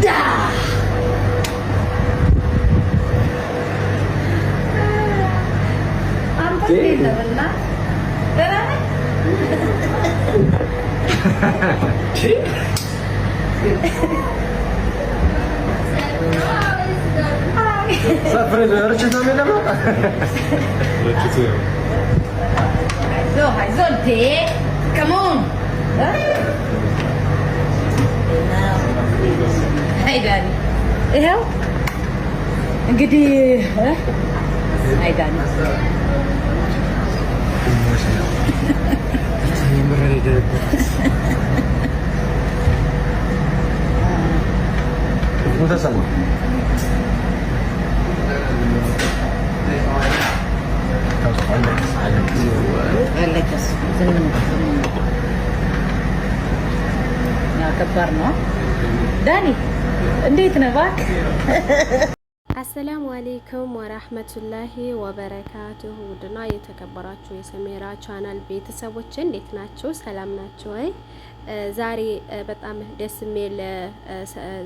ዳ አንተ እንዴት ነህ? በእናትህ ደህና ነህ? ርችት ነው የሚለው። ርችቱ አይዞህ አይዞህ፣ እንዴ come on። አይ ዳኒ፣ ይኸው እንግዲህ፣ አይ ዳኒ። የምር የደረበት ተሰማ። አለቀስ ዝም ዝም። ያ ከባድ ነው። ዳኒ እንዴት ነህ እባክህ? አሰላሙ አሌይኩም ወራህመቱላሂ ወበረካቱሁ። ውድና የተከበራችሁ የሰሜራ ቻናል ቤተሰቦች እንዴት ናችሁ? ሰላም ናችሁ ወይ? ዛሬ በጣም ደስ የሚል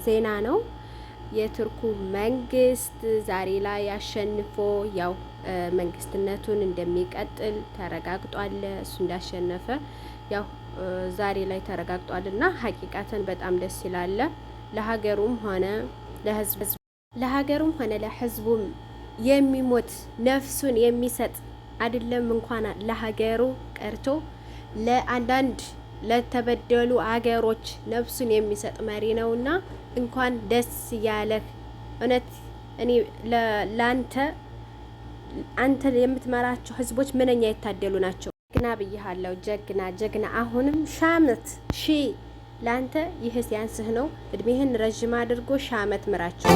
ዜና ነው። የቱርኩ መንግስት ዛሬ ላይ አሸንፎ ያው መንግስትነቱን እንደሚቀጥል ተረጋግጧል። እሱ እንዳሸነፈ ያው ዛሬ ላይ ተረጋግጧል እና ሀቂቃተን በጣም ደስ ይላል። ለሀገሩም ሆነ ለህዝብ ለሀገሩም ሆነ ለህዝቡም የሚሞት ነፍሱን የሚሰጥ አይደለም እንኳን ለሀገሩ ቀርቶ ለአንዳንድ ለተበደሉ አገሮች ነፍሱን የሚሰጥ መሪ ነውና እንኳን ደስ ያለህ። እውነት እኔ ለአንተ አንተ የምትመራቸው ህዝቦች ምንኛ የታደሉ ናቸው። ጀግና ብያሃለሁ። ጀግና ጀግና። አሁንም ሻመት ሺ ለአንተ ይህ ሲያንስህ ነው። እድሜህን ረዥም አድርጎ ሻመት ምራቸው።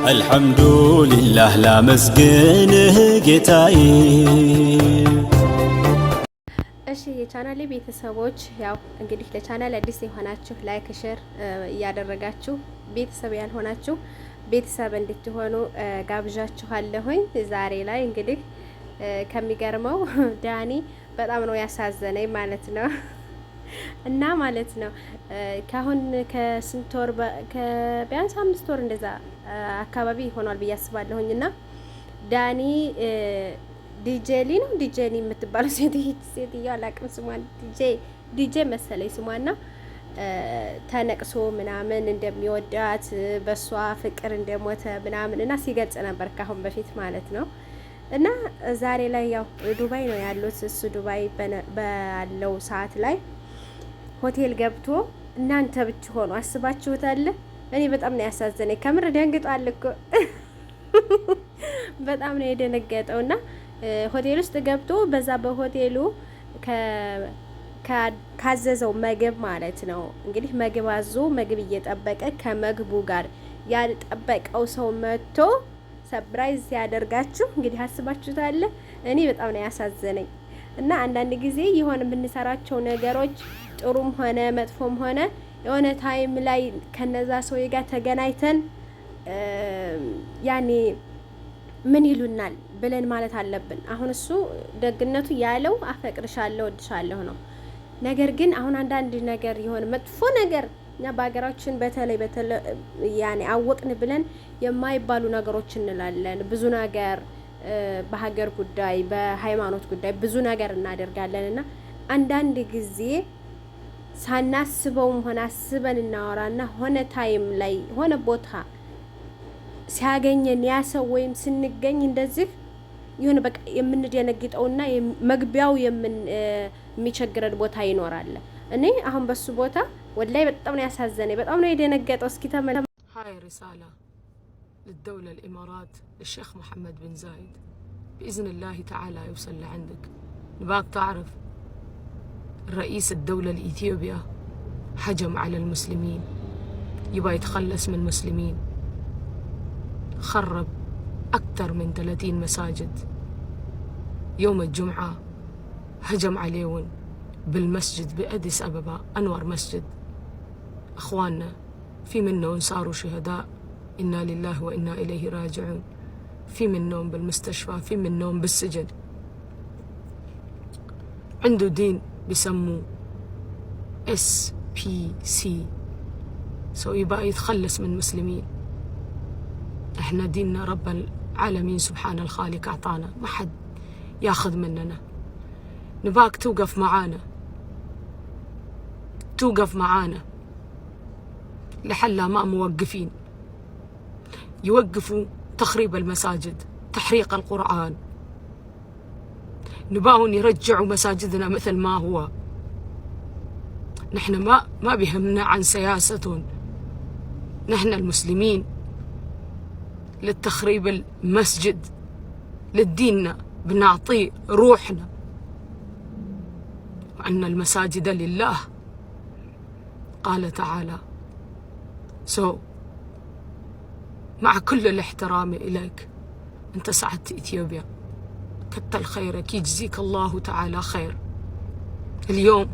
አልሐምዱሊላህ ላመስግንህ ጌታዬ። እሺ የቻናሌ ቤተሰቦች፣ ያው እንግዲህ ለቻናል አዲስ የሆናችሁ like፣ share እያደረጋችሁ ቤተሰብ ያልሆናችሁ ቤተሰብ እንድትሆኑ ጋብዣችኋለሁኝ። ዛሬ ላይ እንግዲህ ከሚገርመው ዳኒ በጣም ነው ያሳዘነኝ ማለት ነው። እና ማለት ነው ካሁን ከስንት ወር ቢያንስ 5 ወር እንደዛ አካባቢ ይሆኗል ብዬ አስባለሁኝ። እና ዳኒ ዲጄሊ ነው ዲጄኒ የምትባለው ሴትዮ አላቅም ስሟን፣ ዲጄ ዲጄ መሰለኝ ስሟና ተነቅሶ ምናምን እንደሚወዳት በእሷ ፍቅር እንደሞተ ምናምን እና ሲገልጽ ነበር ካሁን በፊት ማለት ነው። እና ዛሬ ላይ ያው ዱባይ ነው ያሉት። እሱ ዱባይ ባለው ሰዓት ላይ ሆቴል ገብቶ እናንተ ብትሆኑ አስባችሁታል? እኔ በጣም ነው ያሳዘነኝ። ከምር ደንግጧል እኮ፣ በጣም ነው የደነገጠው። እና ሆቴል ውስጥ ገብቶ በዛ በሆቴሉ ካዘዘው ምግብ ማለት ነው እንግዲህ ምግብ አዞ ምግብ እየጠበቀ ከምግቡ ጋር ያልጠበቀው ሰው መጥቶ surprise ሲያደርጋችሁ እንግዲህ አስባችሁታል። እኔ በጣም ነው ያሳዘነኝ። እና አንዳንድ ጊዜ የሆነ የምንሰራቸው ነገሮች ጥሩም ሆነ መጥፎም ሆነ የሆነ time ላይ ከነዛ ሰው ጋር ተገናኝተን ያኔ ምን ይሉናል ብለን ማለት አለብን። አሁን እሱ ደግነቱ ያለው አፈቅርሻለሁ፣ ወድሻለሁ ነው። ነገር ግን አሁን አንዳንድ ነገር የሆነ መጥፎ ነገር እኛ በሀገራችን በተለይ በተለይ ያኔ አወቅን ብለን የማይባሉ ነገሮች እንላለን። ብዙ ነገር በሀገር ጉዳይ፣ በሃይማኖት ጉዳይ ብዙ ነገር እናደርጋለን እና አንዳንድ ጊዜ ሳናስበውም ሆነ አስበን እናወራና ሆነ time ላይ ሆነ ቦታ ሲያገኘን ያ ሰው ወይም ስንገኝ እንደዚህ የሆነ በቃ የምንደነግጠውና መግቢያው የሚቸግረን ቦታ ይኖራል። እኔ አሁን በሱ ቦታ ወላይ በጣም ነው ያሳዘነኝ፣ በጣም ነው የደነገጠው። እስኪ ተመ هاي رسالة للدولة الإمارات للشيخ محمد بن زايد، بإذن الله تعالى يوصل لعندك. نباك تعرف رئيس الدولة الإثيوبيا هجم على المسلمين، يبغى يتخلص من المسلمين، خرب أكثر من 30 مساجد. يوم الجمعة هجم عليهم بالمسجد بأديس أبابا، أنور مسجد. أخواننا في منهم صاروا شهداء، إنا لله وإنا إليه راجعون. في منهم بالمستشفى، في منهم بالسجن. عنده دين بيسموه S PC. So يبقى يتخلص من مسلمين. احنا ديننا رب العالمين سبحان الخالق اعطانا، ما حد ياخذ مننا. نباك توقف معانا، توقف معانا لحلا ما موقفين. يوقفوا تخريب المساجد، تحريق القرآن. نباهم يرجعوا مساجدنا مثل ما هو. نحن ما بيهمنا عن سياستهم. نحن المسلمين للتخريب المسجد، لديننا بنعطيه روحنا، وأن المساجد لله قال تعالى. So مع كل الاحترام إليك، أنت ساعدت إثيوبيا، كتر خيرك، يجزيك الله تعالى خير. اليوم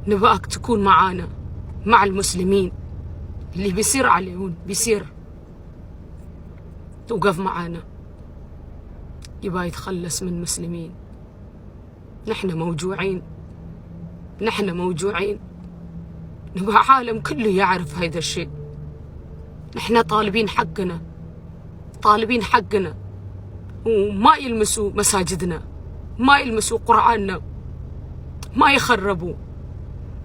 نباك تكون معانا، مع المسلمين. اللي بيصير عليهم بيصير، توقف معانا. يبا يتخلص من مسلمين. نحن موجوعين، نحن موجوعين. نبغى عالم كله يعرف هذا الشيء. نحن طالبين حقنا، طالبين حقنا، وما يلمسوا مساجدنا، ما يلمسوا قرآننا، ما يخربوا،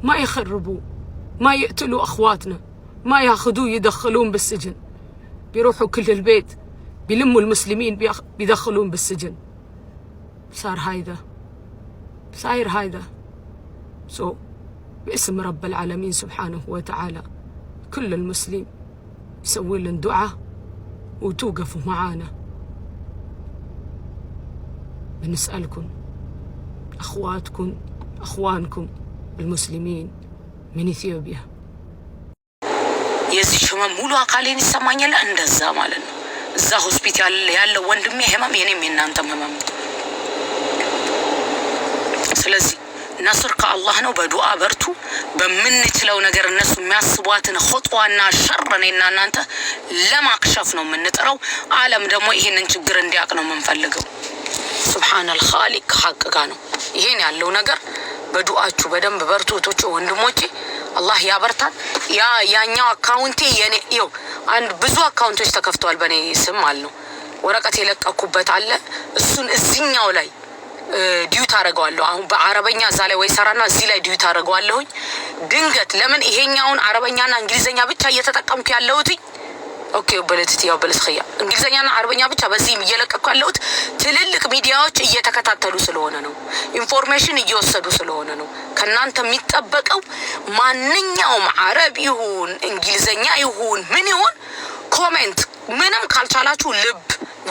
ما يخربوا، ما يقتلوا أخواتنا، ما ياخذوه يدخلون بالسجن. بيروحوا كل البيت بيلموا المسلمين، بيدخلون بالسجن. صار هيدا، صاير هيدا. So باسم رب العالمين سبحانه وتعالى، كل المسلم يسوي لنا دعاء وتوقفوا معانا. بنسألكم أخواتكم، أخوانكم المسلمين من إثيوبيا. የዚች ህመም ሙሉ አካሌን ይሰማኛል። እንደዛ ማለት ነው። እዛ ሆስፒታል ያለው ወንድሜ ህመም የኔም የእናንተም ህመም ነው። ስለዚህ ነስር ከአላህ ነው። በዱዓ በርቱ። በምንችለው ነገር እነሱ የሚያስቧትን ኹጥዋና ሸር እኔና እናንተ ለማክሸፍ ነው የምንጥረው። ዓለም ደግሞ ይህንን ችግር እንዲያውቅ ነው የምንፈልገው። سبحان الخالق ሀቅ ጋ ነው ይሄን ያለው ነገር። በዱዓችሁ በደንብ በርቱ እህቶቼ፣ ወንድሞቼ፣ አላህ ያበርታል። ያ ያኛው አካውንቴ የኔ ይኸው አንድ ብዙ አካውንቶች ተከፍተዋል በእኔ ስም ማለት ነው። ወረቀት የለቀኩበት አለ። እሱን እዚኛው ላይ duet አደርገዋለሁ። አሁን በአረበኛ እዛ ላይ ወይ ሰራና እዚህ ላይ duet አደርገዋለሁኝ። ድንገት ለምን ይሄኛውን አረበኛና እንግሊዘኛ ብቻ እየተጠቀምኩ ያለሁት? Okay በለትት ያው በለስኸያ እንግሊዘኛና አረበኛ ብቻ በዚህም እየለቀኩ ያለሁት ትልልቅ ሚዲያዎች እየተከታተሉ ስለሆነ ነው። Information እየወሰዱ ስለሆነ ነው። ከእናንተ የሚጠበቀው ማንኛውም አረብ ይሁን እንግሊዘኛ ይሁን ምን ይሁን comment፣ ምንም ካልቻላችሁ ልብ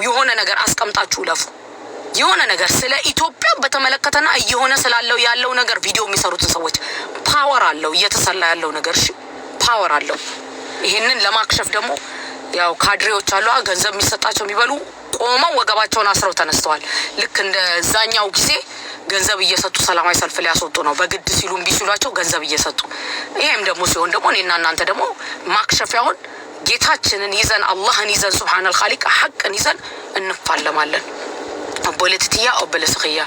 የሆነ ነገር አስቀምጣችሁ ለፉ። የሆነ ነገር ስለ ኢትዮጵያ በተመለከተና እየሆነ ስላለው ያለው ነገር ቪዲዮ የሚሰሩትን ሰዎች power አለው እየተሰላ ያለው ነገር፣ እሺ power አለው። ይሄንን ለማክሸፍ ደግሞ ያው ካድሬዎች አሉ፣ ገንዘብ የሚሰጣቸው የሚበሉ፣ ቆመው ወገባቸውን አስረው ተነስተዋል። ልክ እንደ ዛኛው ጊዜ ገንዘብ እየሰጡ ሰላማዊ ሰልፍ ሊያስወጡ ነው። በግድ ሲሉ እምቢ ሲሏቸው ገንዘብ እየሰጡ፣ ይሄም ደግሞ ሲሆን ደግሞ እኔና እናንተ ደግሞ ማክሸፊያውን ጌታችንን ይዘን፣ አላህን ይዘን፣ سبحان الخالق ሐቅን ይዘን እንፋለማለን። Obboleetti tiyya, obboleessa kiyya,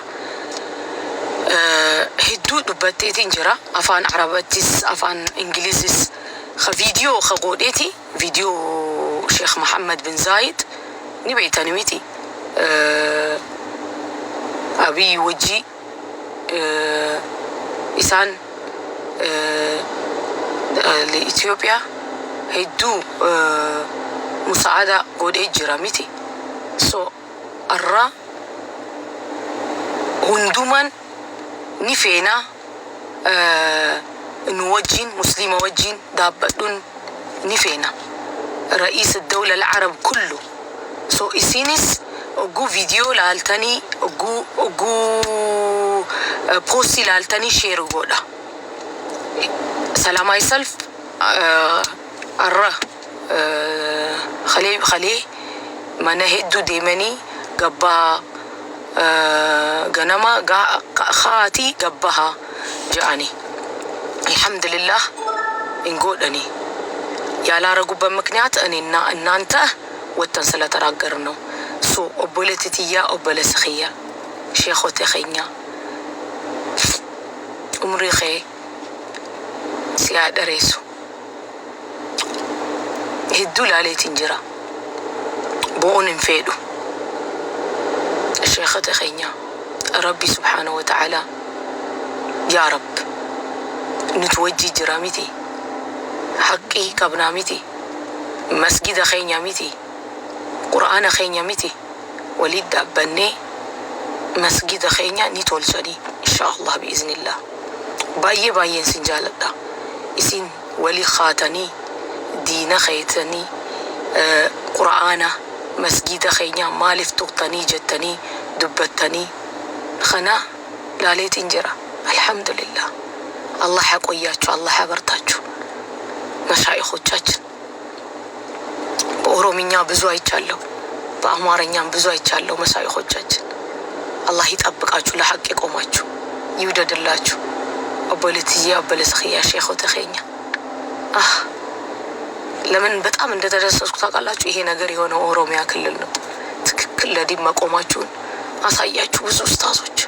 hedduu dubbatteetiin jira afaan Arabattis afaan Ingilizis ka viidiyoo ka godheeti viidiyoo Sheekh Maxamed bin Zayid ni beeytani miti? Abiy wajji isaan Itoophiyaa hedduu musaada godhee jira miti? So arra hunduman ni feena nu wajjin muslima wajjin dhaabbadhuun ni feena رئيس الدولة العرب كله. So isinis ogguu viidiyoo laaltanii, ogguu poostii laaltanii share godha. ሰላማዊ ሰልፍ arra kalee mana hedduu deemanii gabbaa ganama kaatii gabbaha jedhani. Alhamdulillah hin godhani ያላረጉበት ምክንያት እኔና እናንተ ወጥተን ስለተናገርን ነው። So obboleetti tiyya, obboleessa kiyya, sheekota keenya, umrii kee Si haa dheeressu. Hedduu ilaaleetiin jira. Bo'oon hin fedhu. Sheekota keenya, Rabbi subhaanahu wa ta'ala, yaa Rabb, nuti wajji jira miti, haqqii qabnaa miti, masgida keenya miti, qur'aana keenya miti, walitti dhaabbannee masgida keenya ni tolchanii, insha Allah, bi'iznillah. Baay'ee baay'een sin jaaladha. Isin wali kaatanii diina keeysanii, qur'aana masgida keenya maaliif tuqxanii jettanii dubbattanii kana laaleetiin jira. Alhamdulillah, አላህ ያቆያችሁ፣ አላህ ያበርታችሁ። መሻይኾቻችን በኦሮምኛ ብዙ አይቻለሁ፣ በአማርኛም ብዙ አይቻለሁ። መሻይኾቻችን አላህ ይጠብቃችሁ፣ ለሐቅ የቆማችሁ ይውደድላችሁ። Obboleettiyya, obboleessa kiyya, sheekota keenya, አህ ለምን በጣም እንደተደሰትኩ ታውቃላችሁ? ይሄ ነገር የሆነው ኦሮሚያ ክልል ነው። ትክክል ለዲን መቆማችሁን አሳያችሁ። ብዙ ኡስታዞች፣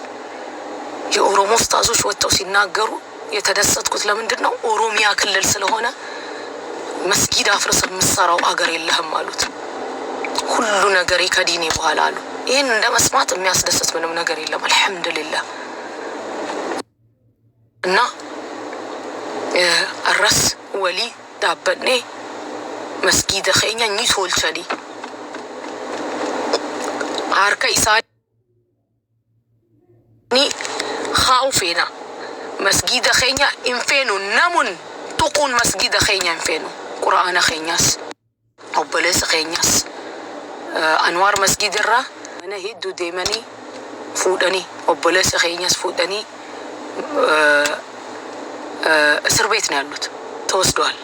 የኦሮሞ ኡስታዞች ወጥተው ሲናገሩ የተደሰትኩት ለምንድን ነው? ኦሮሚያ ክልል ስለሆነ። መስጊድ አፍርስ የምትሰራው አገር የለህም አሉት። ሁሉ ነገሬ ከዲኔ በኋላ አሉ። ይህን እንደ መስማት የሚያስደስት ምንም ነገር የለም። አልሐምዱሊላህ። እና arras walii dhaabbannee masgiida keenya ni tolchanii harka isaanii kaa'u feena. Masgiida keenya hin feenu, namun tuquun masgiida keenya hin feenu. Qura'aana keenyas, obboleessa keenyas Anwaar Masgiid irraa mana hedduu deemanii fuudhanii, obboleessa keenyas fuudhanii እስር ቤት ነው ያሉት፣ ተወስደዋል።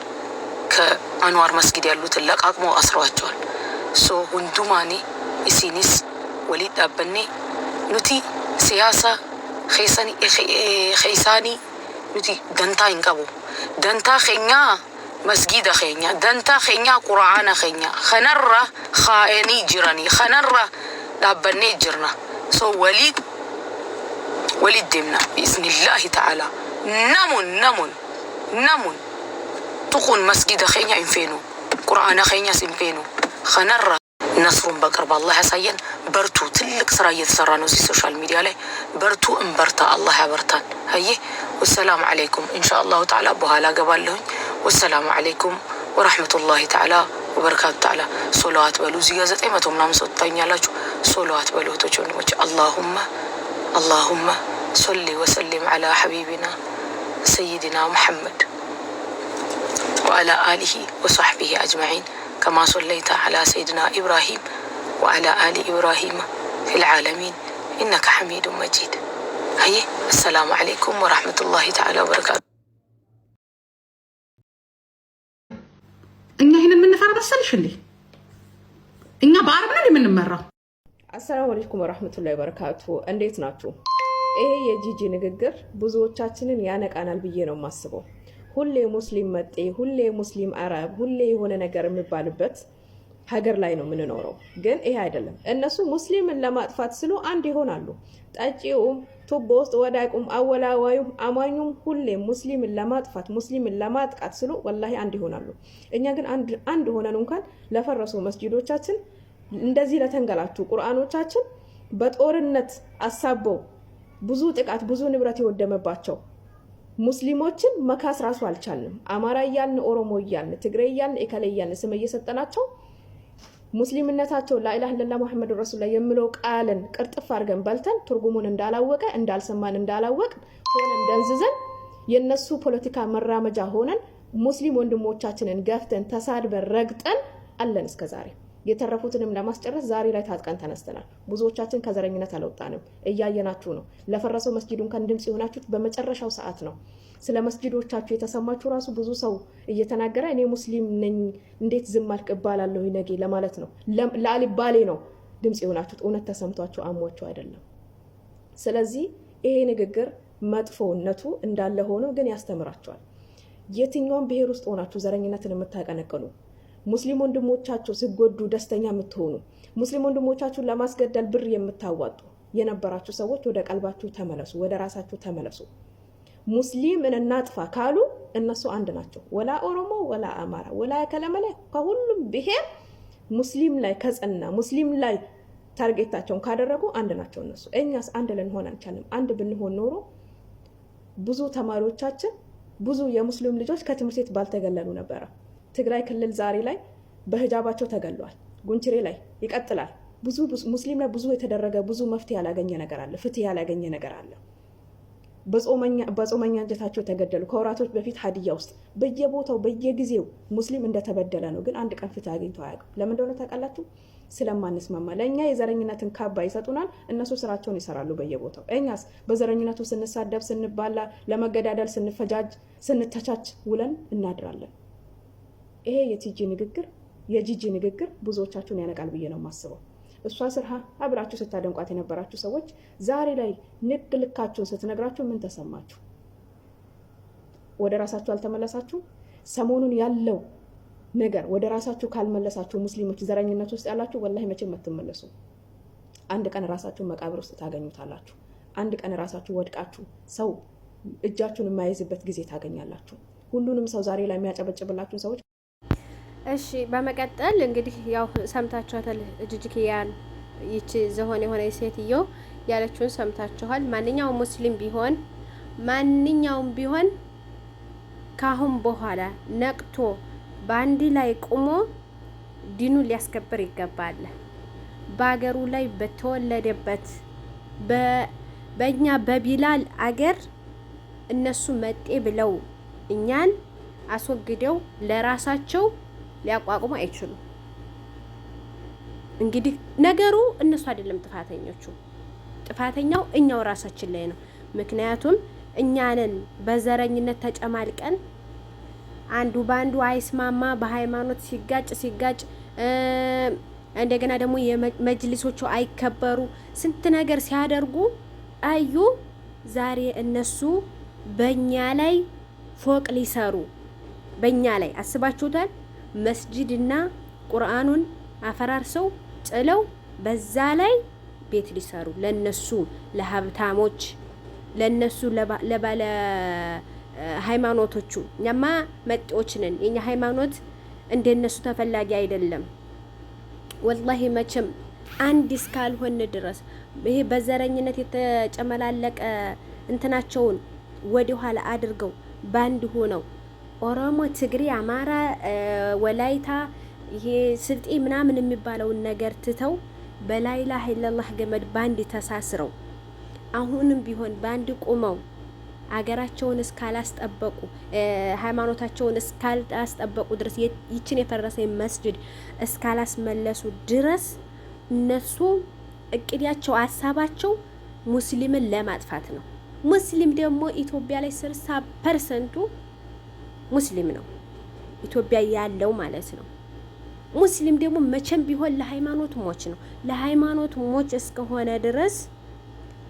ከአንዋር መስጊድ ያሉትን ለቃቅመው አስረዋቸዋል። So hundumaani isinis walii dhaabbannee, nuti siyaasa keessaanii nuti dantaa hin qabu. Dantaa keenyaa masgiida keenya, dantaa keenyaa qura'aana keenya kanarra kaa'anii jiranii, kanarra dhaabbannee jirna. So walii walit deemna bi'iznillahi ta'ala. Namun namun namun tuquun masgida keenya hin feenu, qura'aana keenyas hin feenu. Kanarra ነስሩን በቅርብ አላህ ያሳየን። በርቱ። ትልቅ ስራ እየተሰራ ነው እዚህ social media ላይ። በርቱ፣ እንበርታ። አላህ ያበርታን። አየ ወሰላሙ አለይኩም። ኢንሻ አላሁ ተዓላ በኋላ ገባለሁኝ። ወሰላሙ አለይኩም ወረሕመቱላሂ ተዓላ ወበረካቱ ተዓላ። ሶለዋት በሉ። እዚህ ጋ 900 ምናምን ሰው ትታኛላችሁ። ሶለዋት በሉ እህቶች ወንድሞች። اللهم اللهم صل وسلم على حبيبنا سيدنا محمد وعلى آله وصحبه أجمعين، كما صليت على سيدنا إبراهيم وعلى آل إبراهيم في العالمين إنك حميد مجيد። هي السلام عليكم ورحمة الله تعالى وبركاته። እኛ ይህንን የምንፈራ መሰልሽ እንዴ? እኛ በአረብ ነን የምንመራው። አሰላሙ አለይኩም ወራህመቱላሂ ወበረካቱ። እንዴት ናችሁ? ይሄ የጂጂ ንግግር ብዙዎቻችንን ያነቃናል ብዬ ነው የማስበው። ሁሌ ሙስሊም መጤ፣ ሁሌ ሙስሊም አረብ፣ ሁሌ የሆነ ነገር የሚባልበት ሀገር ላይ ነው የምንኖረው። ግን ይሄ አይደለም። እነሱ ሙስሊምን ለማጥፋት ስሉ አንድ ይሆናሉ። ጠጪውም፣ ቱቦ ውስጥ ወዳቁም፣ አወላዋዩም፣ አማኙም ሁሌም ሙስሊምን ለማጥፋት፣ ሙስሊምን ለማጥቃት ስሉ ወላሂ አንድ ይሆናሉ። እኛ ግን አንድ ሆነን እንኳን ለፈረሱ መስጂዶቻችን፣ እንደዚህ ለተንገላቱ ቁርአኖቻችን፣ በጦርነት አሳበው ብዙ ጥቃት፣ ብዙ ንብረት የወደመባቸው ሙስሊሞችን መካስ ራሱ አልቻልንም። አማራ እያልን፣ ኦሮሞ እያልን፣ ትግሬ እያልን፣ ኤከሌ እያልን ስም እየሰጠናቸው ሙስሊምነታቸው ላኢላሃ ኢለላህ ሙሐመድ ረሱሉላህ የሚለው ቃልን ቅርጥፍ አድርገን በልተን፣ ትርጉሙን እንዳላወቀ፣ እንዳልሰማን፣ እንዳላወቅ ሆነን፣ ደንዝዘን፣ የነሱ ፖለቲካ መራመጃ ሆነን፣ ሙስሊም ወንድሞቻችንን ገፍተን፣ ተሳድበን፣ ረግጠን አለን እስከ ዛሬ። የተረፉትንም ለማስጨረስ ዛሬ ላይ ታጥቀን ተነስተናል። ብዙዎቻችን ከዘረኝነት አልወጣንም። እያየናችሁ ነው። ለፈረሰው መስጂዱ እንኳን ድምፅ የሆናችሁት በመጨረሻው ሰዓት ነው። ስለ መስጂዶቻችሁ የተሰማችሁ ራሱ ብዙ ሰው እየተናገረ እኔ ሙስሊም ነኝ እንዴት ዝም አልክ እባላለሁ ነገ ለማለት ነው። ለአልባሌ ነው ድምፅ የሆናችሁት። እውነት ተሰምቷችሁ አሟችሁ አይደለም። ስለዚህ ይሄ ንግግር መጥፎነቱ እንዳለ ሆኖ ግን ያስተምራቸዋል። የትኛውም ብሔር ውስጥ ሆናችሁ ዘረኝነትን የምታቀነቅኑ፣ ሙስሊም ወንድሞቻቸው ሲጎዱ ደስተኛ የምትሆኑ፣ ሙስሊም ወንድሞቻችሁን ለማስገደል ብር የምታዋጡ የነበራችሁ ሰዎች ወደ ቀልባችሁ ተመለሱ፣ ወደ ራሳችሁ ተመለሱ። ሙስሊምን እናጥፋ ካሉ እነሱ አንድ ናቸው። ወላ ኦሮሞ ወላ አማራ ወላ ከለመለ ከሁሉም ብሔር ሙስሊም ላይ ከጸና፣ ሙስሊም ላይ target ኣቸውን ካደረጉ አንድ ናቸው እነሱ። እኛስ አንድ ልንሆን አንቻልም። አንድ ብንሆን ኖሮ ብዙ ተማሪዎቻችን፣ ብዙ የሙስሊም ልጆች ከትምህርት ቤት ባልተገለሉ ነበረ። ትግራይ ክልል ዛሬ ላይ በሂጃባቸው ተገለዋል። ጉንችሬ ላይ ይቀጥላል። ብዙ ሙስሊም ላይ ብዙ የተደረገ፣ ብዙ መፍትሄ ያላገኘ ነገር አለ። ፍትህ ያላገኘ ነገር አለ። በጾመኛ አንጀታቸው የተገደሉ፣ ከወራቶች በፊት ሀዲያ ውስጥ፣ በየቦታው በየጊዜው ሙስሊም እንደተበደለ ነው። ግን አንድ ቀን ፍትህ አግኝቶ አያውቅም። ለምን እንደሆነ ታውቃላችሁ? ስለማንስማማ። ለእኛ የዘረኝነትን ካባ ይሰጡናል፣ እነሱ ስራቸውን ይሰራሉ በየቦታው። እኛስ በዘረኝነቱ ስንሳደብ፣ ስንባላ፣ ለመገዳደል ስንፈጃጅ፣ ስንተቻች ውለን እናድራለን። ይሄ የቲጂ ንግግር፣ የጂጂ ንግግር ብዙዎቻችሁን ያነቃል ብዬ ነው የማስበው። እሷ ስር አብራችሁ ስታደንቋት የነበራችሁ ሰዎች ዛሬ ላይ ንግ ልካችሁን ስትነግራችሁ ምን ተሰማችሁ? ወደ ራሳችሁ አልተመለሳችሁ? ሰሞኑን ያለው ነገር ወደ ራሳችሁ ካልመለሳችሁ፣ ሙስሊሞች ዘረኝነት ውስጥ ያላችሁ ወላሂ መቼም አትመለሱ። አንድ ቀን ራሳችሁን መቃብር ውስጥ ታገኙታላችሁ። አንድ ቀን ራሳችሁ ወድቃችሁ ሰው እጃችሁን የማይዝበት ጊዜ ታገኛላችሁ። ሁሉንም ሰው ዛሬ ላይ የሚያጨበጭብላችሁን ሰዎች እሺ፣ በመቀጠል እንግዲህ ያው ሰምታችኋታል። ጂጂኪያን ይቺ ዝሆን የሆነ ሴትዮ ያለችውን ሰምታችኋል። ማንኛውም ሙስሊም ቢሆን፣ ማንኛውም ቢሆን ካሁን በኋላ ነቅቶ በአንድ ላይ ቆሞ ዲኑን ሊያስከብር ይገባል። በአገሩ ላይ በተወለደበት፣ በእኛ በቢላል አገር እነሱ መጤ ብለው እኛን አስወግደው ለራሳቸው ሊያቋቁሙ አይችሉም። እንግዲህ ነገሩ እነሱ አይደለም ጥፋተኞቹ፣ ጥፋተኛው እኛው ራሳችን ላይ ነው። ምክንያቱም እኛንን በዘረኝነት ተጨማልቀን አንዱ በአንዱ አይስማማ፣ በሃይማኖት ሲጋጭ ሲጋጭ እንደገና ደግሞ የመጅሊሶቹ አይከበሩ፣ ስንት ነገር ሲያደርጉ አዩ። ዛሬ እነሱ በእኛ ላይ ፎቅ ሊሰሩ፣ በእኛ ላይ አስባችሁታል? መስጂድና ቁርአኑን አፈራርሰው ጥለው በዛ ላይ ቤት ሊሰሩ፣ ለነሱ ለሀብታሞች፣ ለነሱ ለባለ ሃይማኖቶቹ። እኛማ መጤዎች ነን። የኛ ሃይማኖት እንደነሱ ተፈላጊ አይደለም። ወላሂ መቼም አንድ እስካልሆን ድረስ፣ ይሄ በዘረኝነት የተጨመላለቀ እንትናቸውን ወደ ኋላ አድርገው ባንድ ሆነው ኦሮሞ፣ ትግሬ፣ አማራ፣ ወላይታ፣ ይሄ ስልጤ ምናምን የሚባለውን ነገር ትተው በላኢላሀ ኢለላህ ገመድ ባንድ ተሳስረው፣ አሁንም ቢሆን ባንድ ቁመው አገራቸውን እስካላስጠበቁ፣ ሃይማኖታቸውን እስካላስጠበቁ ድረስ፣ ይችን የፈረሰ መስጅድ እስካላስመለሱ ድረስ እነሱ እቅዳቸው ሀሳባቸው ሙስሊምን ለማጥፋት ነው። ሙስሊም ደግሞ ኢትዮጵያ ላይ 60% ኡ ሙስሊም ነው፣ ኢትዮጵያ ያለው ማለት ነው። ሙስሊም ደግሞ መቼም ቢሆን ለሃይማኖት ሟች ነው። ለሃይማኖት ሟች እስከሆነ ድረስ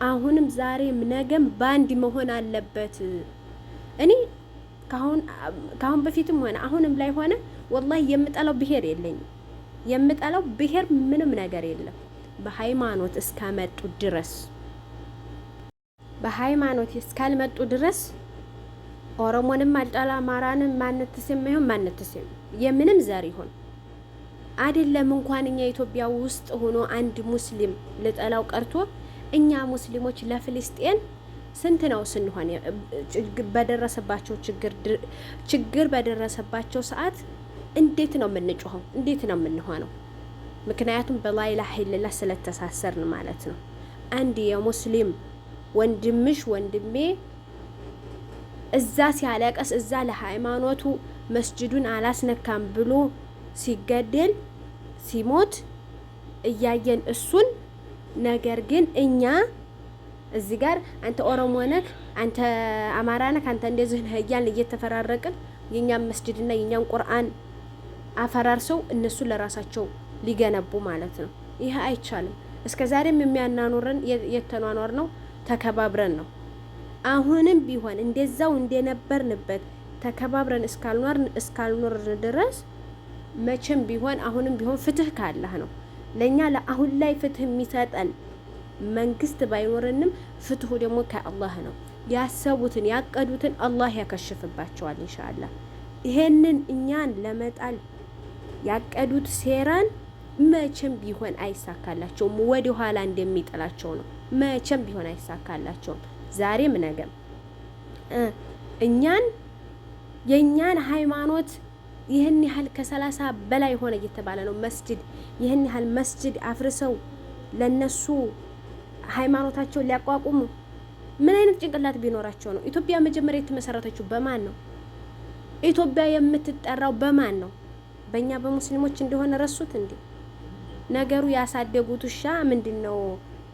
አሁንም ዛሬም ነገም ባንድ መሆን አለበት። እኔ ካሁን በፊትም ሆነ አሁንም ላይ ሆነ ወላሂ የምጠላው ብሄር የለኝም። የምጠላው ብሄር ምንም ነገር የለም። በሃይማኖት እስካመጡ ድረስ፣ በሃይማኖት እስካልመጡ ድረስ ኦሮሞንም አልጠላ፣ አማራንም፣ ማንትስም ይሁን ማንትስም፣ የምንም ዘር ይሁን አይደለም፣ እንኳን እኛ ኢትዮጵያ ውስጥ ሆኖ አንድ ሙስሊም ልጠላው ቀርቶ እኛ ሙስሊሞች ለፍልስጤን ስንት ነው ስንሆን፣ በደረሰባቸው ችግር ችግር በደረሰባቸው ሰዓት እንዴት ነው የምንጮኸው? እንዴት ነው የምንሆነው? ምክንያቱም በላኢላሀ ኢለላህ ስለተሳሰርን ማለት ነው። አንድ የሙስሊም ወንድምሽ፣ ወንድሜ እዛ ሲያለቀስ፣ እዛ ለሃይማኖቱ መስጅዱን አላስነካም ብሎ ሲገደል፣ ሲሞት እያየን እሱን፣ ነገር ግን እኛ እዚህ ጋር አንተ ኦሮሞ ነክ፣ አንተ አማራ ነክ፣ አንተ እንደዚህ ነህ እያልን እየተፈራረቅን የኛን መስጅድና የኛን ቁርአን አፈራርሰው እነሱ ለራሳቸው ሊገነቡ ማለት ነው። ይህ አይቻልም። እስከ ዛሬም የሚያናኑረን የተኗኗር ነው ተከባብረን ነው። አሁንም ቢሆን እንደዛው እንደነበርንበት ተከባብረን እስካልኖርን ድረስ መቼም ቢሆን፣ አሁንም ቢሆን ፍትህ ካለህ ነው። ለእኛ ለአሁን ላይ ፍትህ የሚሰጠን መንግስት ባይኖረንም ፍትሁ ደግሞ ከአላህ ነው። ያሰቡትን ያቀዱትን አላህ ያከሽፍባቸዋል ኢንሻአላህ። ይሄንን እኛን ለመጣል ያቀዱት ሴራን መቼም ቢሆን አይሳካላቸውም። ወደ ኋላ እንደሚጥላቸው ነው። መቼም ቢሆን አይሳካላቸውም። ዛሬም ነገም እኛን የእኛን ሃይማኖት ይህን ያህል ከ30 በላይ ሆነ እየተባለ ነው። መስጅድ ይህን ያህል መስጅድ አፍርሰው ለነሱ ሃይማኖታቸውን ሊያቋቁሙ ምን አይነት ጭንቅላት ቢኖራቸው ነው? ኢትዮጵያ መጀመሪያ የተመሰረተችው በማን ነው? ኢትዮጵያ የምትጠራው በማን ነው? በእኛ በሙስሊሞች እንደሆነ ረሱት እንዴ? ነገሩ ያሳደጉት ውሻ ምንድን ነው?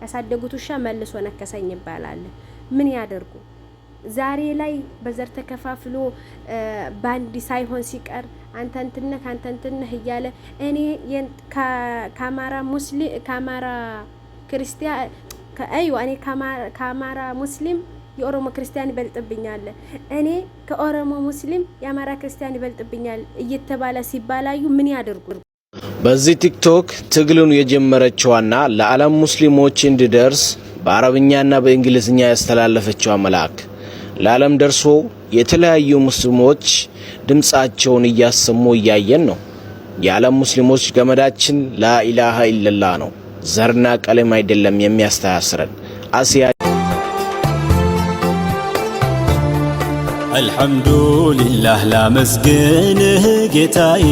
ያሳደጉት ውሻ መልሶ ነከሰኝ ይባላል። ምን ያደርጉ? ዛሬ ላይ በዘር ተከፋፍሎ ባንድ ሳይሆን ሲቀር አንተ እንትን ነህ አንተ እንትን ነህ እያለ እኔ ከአማራ ሙስሊም ከአማራ ክርስቲያን አይዋ እኔ ከአማራ ሙስሊም የኦሮሞ ክርስቲያን ይበልጥብኛል፣ እኔ ከኦሮሞ ሙስሊም የአማራ ክርስቲያን ይበልጥብኛል እየተባለ ሲባላዩ ምን ያደርጉ? በዚህ ቲክቶክ ትግሉን የጀመረችዋና ለዓለም ሙስሊሞች እንዲደርስ በአረብኛና በእንግሊዝኛ ያስተላለፈችዋ መልአክ ለዓለም ደርሶ የተለያዩ ሙስሊሞች ድምፃቸውን እያሰሙ እያየን ነው። የዓለም ሙስሊሞች ገመዳችን ላኢላሃ ኢለላህ ነው። ዘርና ቀለም አይደለም የሚያስተሳስረን። አስያ አልሐምዱሊላህ ላመስግንህ ጌታዬ።